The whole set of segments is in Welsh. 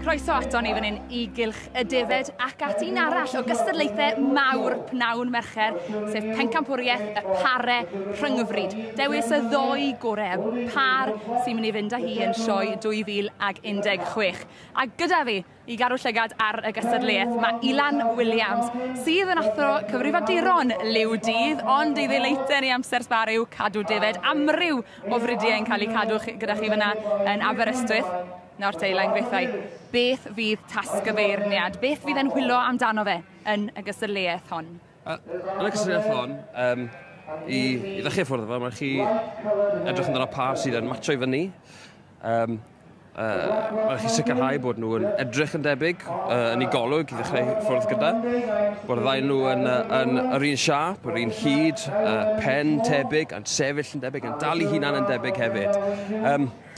Croeso ato ni fan hyn i Gylch y Defed ac at un arall o gystadlaethau mawr pnawn Mercher, sef pencampwriaeth y pare rhyngfrid. Dewis y ddoi gorau, y par sy'n mynd i fynd â hi yn sioe 2016. A gyda fi i gadw llygad ar y gystadleuaeth mae Ilan Williams, sydd yn athro cyfrifiaduron liw dydd, ond ei ddeleiten i amser sbar yw cadw defed. Amryw o fridiau yn cael eu cadw gyda chi fyna yn Aberystwyth. Nawr te, Ilan Grethau, beth fydd tasg y feirniad? Beth fydd e'n hwylo amdano fe yn y gystadleuaeth hon? Yn y gystadleuaeth hon, i ddechrau ffwrdd efo, mae'n chi edrych amdano pa sydd yn matcho i fyny. Mae'n chi sicrhau bod nhw yn edrych yn debyg yn ei golwg i ddechrau ffwrdd gyda. Bod y ddau nhw yn yr un siâp, yr un hyd, pen tebyg, yn sefyll yn debyg, yn dal i hunan yn debyg hefyd.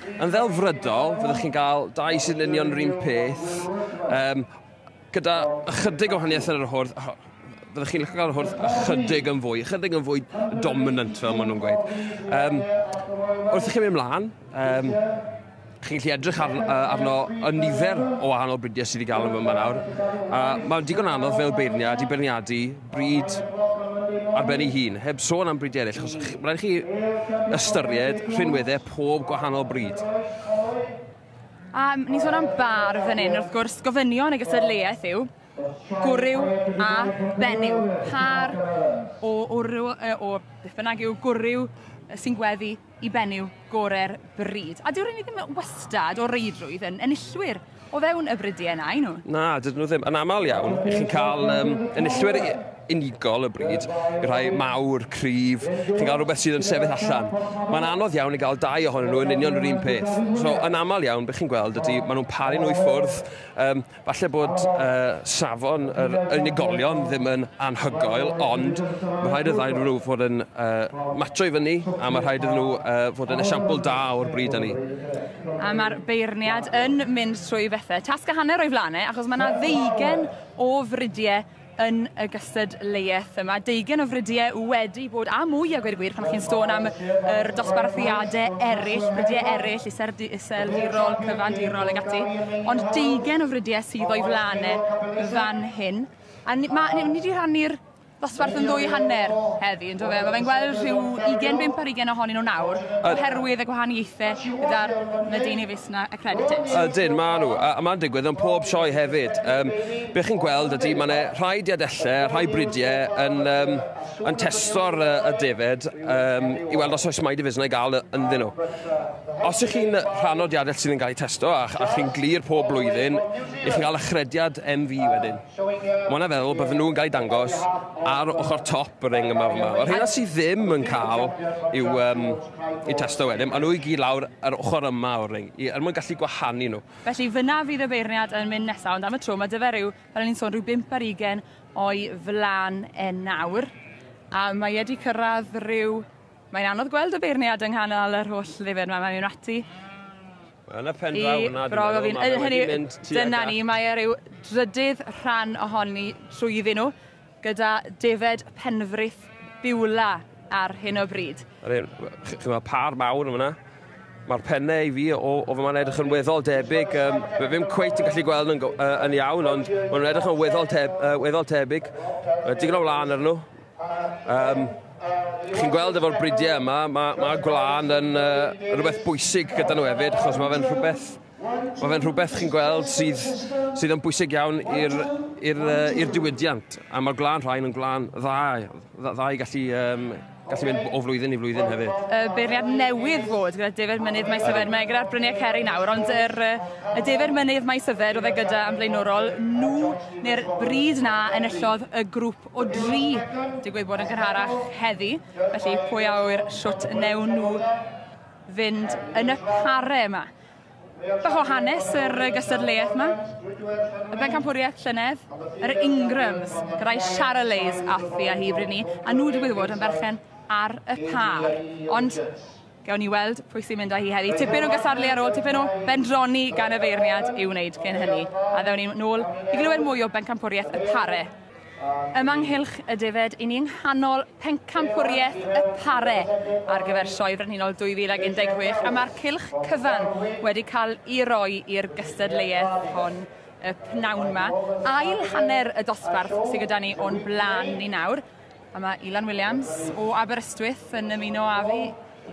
Yn ddelfrydol, fyddwch chi'n cael dau sy'n union yr un peth, gyda ychydig o wahaniaeth yn yr hwrdd, fyddwch chi'n licio cael yr hwrdd ychydig yn fwy dominant, fel maen nhw'n gweud. Wrth i chi mynd ymlaen, chi'n gallu edrych arno y nifer o wahanol bridiau sydd wedi gael yn fyma nawr. Mae'n digon anodd fel beirniad i beirniadu brid ar ben ei hun, heb sôn am bridiau eraill, achos mae'n rhaid i chi ystyried rhinweddau pob gwahanol brid. A ni'n sôn am bar fan hyn, wrth gwrs, gofynion y gystadleuaeth yw gwryw a benyw. Par o wryw, o beth bynnag yw gwryw sy'n gweddu i benyw gore'r brid. A dyw'r un i ddim wastad o reidrwydd yn enillwyr o fewn y bridiau yna, nhw? Na, dydyn nhw ddim. Yn aml iawn, i chi'n cael enillwyr unigol y brid, y rhai mawr, cryf, chi'n cael rhywbeth sydd yn sefyll allan. Mae'n anodd iawn i gael dau ohonyn nhw yn union yr un peth. So, yn aml iawn, beth chi'n gweld ydy, maen nhw'n paru nhw i ffwrdd. Falle bod safon yr unigolion ddim yn anhygoel, ond mae rhaid y ddau nhw fod yn matcho i fyny, a mae rhaid iddyn nhw fod yn esiampl da o'r bryd hynny. A mae'r beirniad yn mynd trwy bethau. Tasg a hanner o'i flaenau, achos mae yna 20 o fridiau yn y gystadleuaeth yma. 20 o fridiau wedi bod, a mwy a gweud y gwir, pan chi'n sôn am yr dosbarthiadau eraill, bridiau eraill, iseldirol, cyfandirol ag ati. Ond 20 o fridiau sydd o'i flaenau fan hyn. A ni wedi rhannu'r ddosbarth yn ddwy hanner heddi, yn do fe? Mae fe'n gweld rhyw 25 ar 20 ohonyn nhw nawr, oherwydd y gwahaniaethau gyda'r Medini Visna accredited. Ydyn, maen nhw. A mae'n digwydd yn pob sioe hefyd. Be chi'n gweld ydy, mae yna rhai diadellau, rhai bridiau yn testo'r y defed i weld os oes Maedi Visna i gael ynddyn nhw. Os ych chi'n rhan o'r diadell sydd yn cael ei testo a chi'n glir pob blwyddyn, ych chi'n cael achrediad MV wedyn. Mae hwnna feddwl bydden nhw'n cael ei dangos ar ochr top y ring yma fyma. Mae'r rheina sydd ddim yn cael i'w testo wedyn, maen nhw i gyd lawr ar ochr yma o'r ring, er mwyn gallu gwahanu nhw. Felly fyna fydd y beirniad yn mynd nesaf, ond am y tro mae dyfe rhyw, fel o'n i'n sôn, rhyw 5 ar 20 o'i flan e nawr. A mae wedi cyrraedd rhyw... Mae'n anodd gweld y beirniad yng nghanol yr holl ddifyr yma, mae'n mynd ati. Yn y pen draw yna, dwi'n meddwl, mae wedi mynd tuag Dyna ni, mae e rhyw drydydd rhan ohoni trwyddyn nhw, gyda defed Penfrith Biwla ar hyn o bryd. Chi'n gweld par mawr yma. Mae'r pennau i fi o fy ma'n edrych yn weddol debyg. Fe ddim cweit yn gallu gweld yn iawn, ond maen nhw'n edrych yn weddol tebyg. Digon o wlân arnyn nhw. Chi'n gweld efo'r bridiau yma, mae gwlân yn rhywbeth bwysig gyda nhw hefyd, achos mae fe'n rhywbeth chi'n gweld sydd yn bwysig iawn i'r diwydiant. A mae'r gwlân rhain yn gwlân dda i gallu mynd o flwyddyn i flwyddyn hefyd. Y beirniad newydd fod gyda Defed Mynydd Maes Yfed, mae gyda'r Bryniau Ceri nawr, ond y Defed Mynydd Maes Yfed oedd e gyda yn flaenorol, nhw neu'r bryd na enillodd y grŵp o 3, digwydd bod yn gynharach heddi, felly pwy a ŵyr shwt newn nhw fynd yn y pare yma. Bach o hanes yr gystadleuaeth yma. Y bencampwriaeth llynedd, yr Ingrams, gyda'i Charolais a Thea hi bryd ni, a nhw digwydd bod yn berchen ar y par. Ond gawn ni weld pwy sy'n mynd â hi heddi. Tipyn o gystadlu ar ôl, tipyn o bendroni gan y feirniad i'w wneud cyn hynny. A ddewn ni nôl i glywed mwy o bencampwriaeth y pare. Yma ynghylch y defed, i ni yng nghanol pencampwriaeth y pare ar gyfer Sioe Frenhinol 2016, a mae'r cylch cyfan wedi cael ei roi i'r gystadleuaeth hon y pnawn yma. Ail hanner y dosbarth sydd gyda ni o'n blaen ni nawr, a mae Ilan Williams o Aberystwyth yn ymuno â fi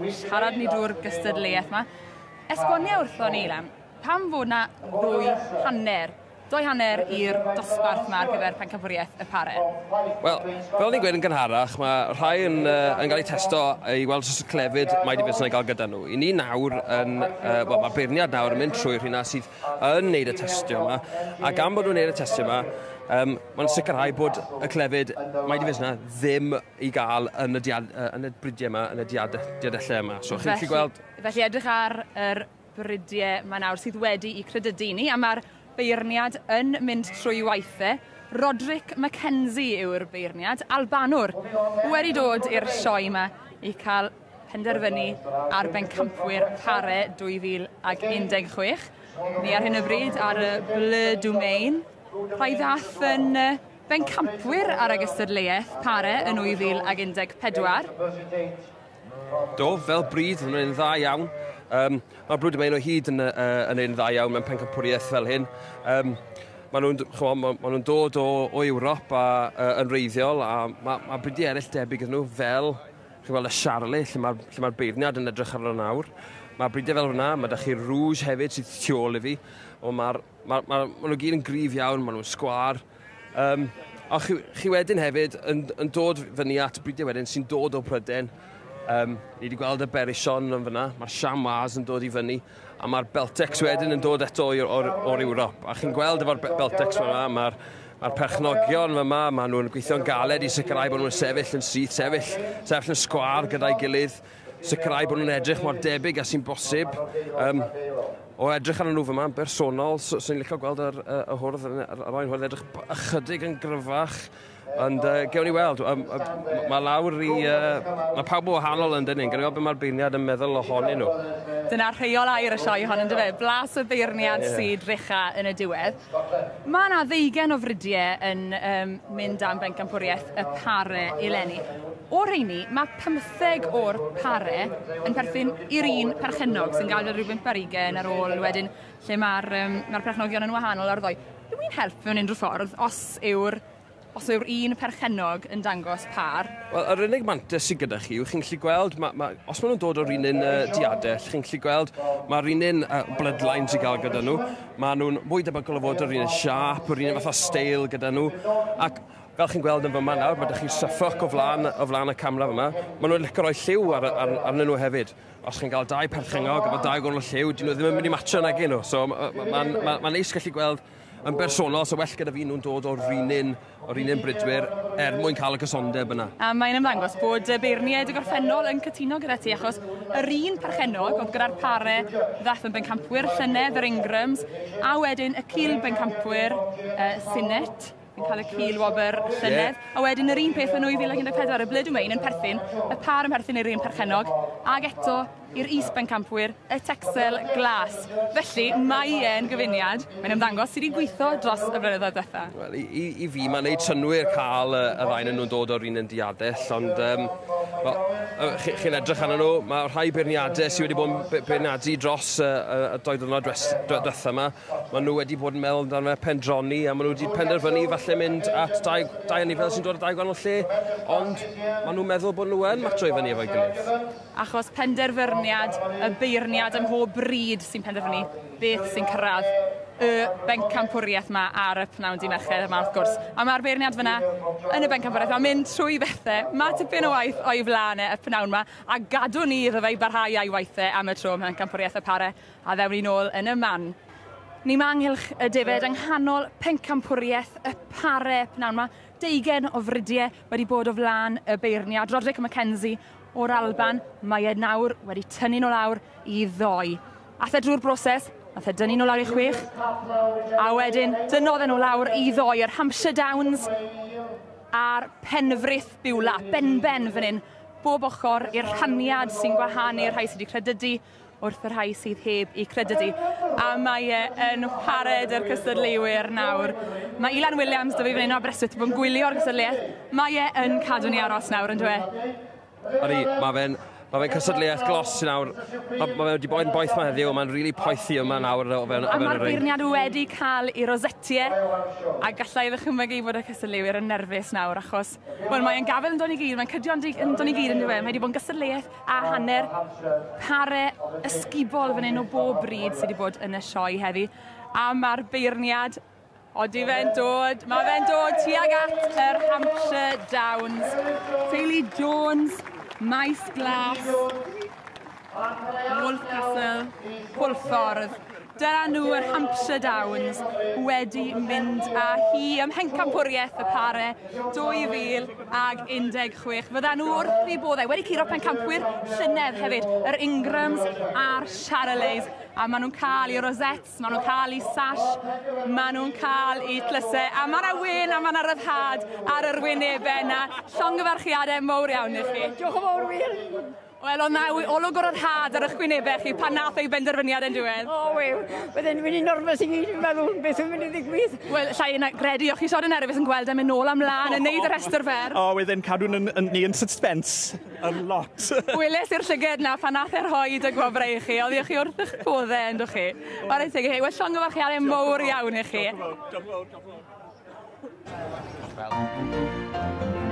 i siarad ni drwy'r gystadleuaeth yma. Esbonio wrthon ni, Ilan, pam fod na ddwy hanner? Doi hanner i'r dosbarth yma ar gyfer pencampwriaeth y pare? Wel, fel ni'n gweud yn gynharach, mae rhai yn cael eu testo i weld os oes clefyd mae di beth yn ei gael gyda nhw. I ni nawr, wel, mae'r beirniad nawr yn mynd trwy'r rhywna sydd yn neud y testio yma, a gan bod nhw'n neud y testio yma, mae'n sicrhau bod y clefyd mae di yna ddim i gael yn y bridiau yma, yn y diadellau yma. So, chi'n gallu gweld... Felly edrych ar yr bridiau yma nawr sydd wedi i credydu ni, a mae'r beirniad yn mynd trwy waithau. Roderick Mackenzie yw'r beirniad, Albanwr, wedi dod i'r sioe yma i cael penderfynu ar bencampwyr pare 2016. Ni ar hyn o bryd ar y Bleu du Maine. Rhai ddath yn bencampwyr ar y gystadleuaeth pare yn 2014. Do, fel bryd, maen nhw'n dda iawn. Mae'r Bleu du Maine o hyd yn un dda iawn mewn pencampwriaeth fel hyn. Maen nhw'n dod o Ewrop a, yn reiddiol, a mae bridiau eraill debyg iddyn nhw fel, chi'n gweld y Charlie, lle mae'r beirniad yn edrych arno nawr. Mae bridiau fel hwnna, mae da chi Rouge hefyd sydd tu ôl i fi. Ond ma nhw gyd yn gryf iawn, maen nhw'n sgwâr. A chi wedyn hefyd yn dod fyny at bridiau wedyn sy'n dod o Prydain. Ni wedi gweld y Berrichon yn fyna, mae'r Chamois yn dod i fyny, a mae'r Beltex wedyn yn dod eto o'r Ewrop. A chi'n gweld efo'r Beltex yma, mae'r perchnogion yma, maen nhw'n gweithio'n galed i sicrhau bod nhw'n sefyll yn syth, sefyll yn sgwâr gyda'i gilydd, sicrhau bod nhw'n edrych mor debyg a sy'n bosib. O edrych arnyn nhw fyma yn bersonol, so ni'n licio gweld yr hwrdd, yr oen hwrdd edrych ychydig yn gryfach. Ond gewn ni weld, mae lawr i... mae pawb o wahanol yn dyn ni, gewn ni weld beth mae'r beirniad yn meddwl ohonyn nhw. Dyna'r rheol air y sioe hon, yndyfe? Blas y beirniad sydd drycha yn y diwedd. Mae yna 20 o fridiau yn mynd am bencampwriaeth y pare eleni. O'r rheini, mae 15 o'r pare yn perthyn i'r un perchennog sy'n gael rhyw 5 ar ar ôl wedyn, lle mae'r perchnogion yn wahanol ar ddoi. Yw hi'n help mewn unrhyw ffordd os yw'r un perchennog yn dangos par? Wel, yr unig mantais sydd gyda chi yw chi'n gallu gweld, os maen nhw'n dod o'r un diadell, chi'n gallu gweld mae'r un bloodline sy'n gael gyda nhw, maen nhw'n mwy debygol o fod yr un siâp, yr un fath o steil gyda nhw, ac fel chi'n gweld yn fyma nawr, mae ydych chi Suffolk o flaen y camera fyma, maen nhw'n licio rhoi lliw arnyn nhw hefyd. Os chi'n cael dau perchennog efo dau gwahanol lliw, dyn nhw ddim yn mynd i matcho nag nhw. So mae'n neis gallu gweld yn bersonol, so well gyda fi nhw'n dod o'r un bridwyr er mwyn cael y cysondeb yna. A mae'n ymddangos bod y beirniaid y gorffennol yn cytuno gyda ti, achos yr un perchennog oedd gyda'r pare ddath yn bencampwyr llynedd, yr Ingrams, a wedyn y cil bencampwyr Sinet, yn cael y cil wobr llynedd, a wedyn yr un peth yn 2014, y Bleu du Maine yn perthyn, y par yn perthyn i'r un perchennog, ag eto i'r is-bencampwyr, y Texel Glas. Felly, mae e'n gyfuniad, mae'n ymddangos sydd wedi gweithio dros y blynyddoedd diwetha. Wel, i fi, mae'n neud synnwyr cael y ddau nhw'n dod o'r un yn diadell, ond chi'n edrych arnyn nhw, mae rhai beirniadau sydd wedi bod yn beirniadu dros y 2 diwrnod diwetha yma, maen nhw wedi bod yn meddwl amdano fe pendroni, a maen nhw wedi penderfynu falle mynd at dau anifail sy'n dod o dau gwahanol lle, ond maen nhw'n meddwl bod nhw yn matcho i fyny efo'i gilydd. Achos penderfyniad y beirniad ym mhob bryd sy'n penderfynu beth sy'n cyrraedd y bencampwriaeth yma ar y pnawn dydd Mercher yma wrth gwrs. A mae'r beirniad fyna yn y bencampwriaeth ma'n mynd trwy bethau. Mae tipyn o waith o'i flaen e y pnawn yma, a gadw ni iddo fe i barhau a'i waithau am y tro ym mhencampwriaeth y pare, a ddewn ni nôl yn y man. Ni ma ynghylch y defed yng nghanol pencampwriaeth y pare pnawn yma. 20 o fridiau wedi bod o flaen y beirniad. Roderick Mackenzie o'r Alban, mae e nawr wedi tynnu nhw lawr i 2. Ath e drwy'r broses, nath e dynnu nhw lawr i 6, a wedyn dynnodd e nhw lawr i 2, yr Hampshire Downs a'r Penfrith Biwla, benben fan hyn, bob ochr i'r rhaniad sy'n gwahanu'r rhai sydd wedi credydu wrth y rhai sydd heb eu credydu. A mae e yn pared yr cystadleuwyr nawr. Mae Ilan Williams, dy fi fan hyn o Aberystwyth, bod yn gwylio'r gystadleuaeth. Mae e yn cadw ni aros nawr, yn dwi? Ydy, mae fe'n cystadleuaeth glos nawr. Mae fe wedi bod yn boeth ma heddiw, mae'n rili really poethi yma nawr o fewn, A mae'r beirniad wedi cael ei rosetiau, a gallai ddychmygu bod y cystadleuwyr yn nerfus nawr, achos wel, mae'n gafel yn dod i gyd, mae'n cydio yn dod i gyd yn dweud. Mae wedi bod yn gystadleuaeth a hanner pare ysgubol fan hyn o bob bryd sydd wedi bod yn y sioe heddi. A mae'r beirniad, odi fe'n dod, mae fe'n dod tuag at yr Hampshire Downs. Teulu Jones, Maes Glas, Wolf Castle, Hwlffordd. Dyna nhw yr Hampshire Downs wedi mynd â hi ym mhencampwriaeth y pare 2016. Fydda nhw wrth eu boddau wedi curo pencampwyr llynedd hefyd, yr Ingrams a'r Charolais. A maen nhw'n cael eu rosettes, maen nhw'n cael eu sash, maen nhw'n cael eu tlysau. A mae yna wên a mae yna ryddhad ar yr wynebau yna. Llongyfarchiadau mowr iawn i chi. Diolch yn fawr wir. Wel, oedd na olwg o'r ryddhad ar eich gwynebau chi pan nath ei benderfyniad yn diwedd. O, wew. Bydden mynd i'n nervous i gyd, yn meddwl beth yw'n mynd i ddigwydd. Wel, llai yna gredu, o'ch chi siarad yn nerfus yn gweld e mynd nôl amlaen yn neud y rhestr fer. O, wedyn cadw ni yn suspense a lot. Weles i'r llyged na pan nath e rhoi y gwobrau i chi, oedd chi wrth eich boddau, ynddo chi. Whare teg i chi, wel, llongyfarchiadau mowr iawn i chi. Diolch yn fawr, diolch yn fawr, diolch yn fawr.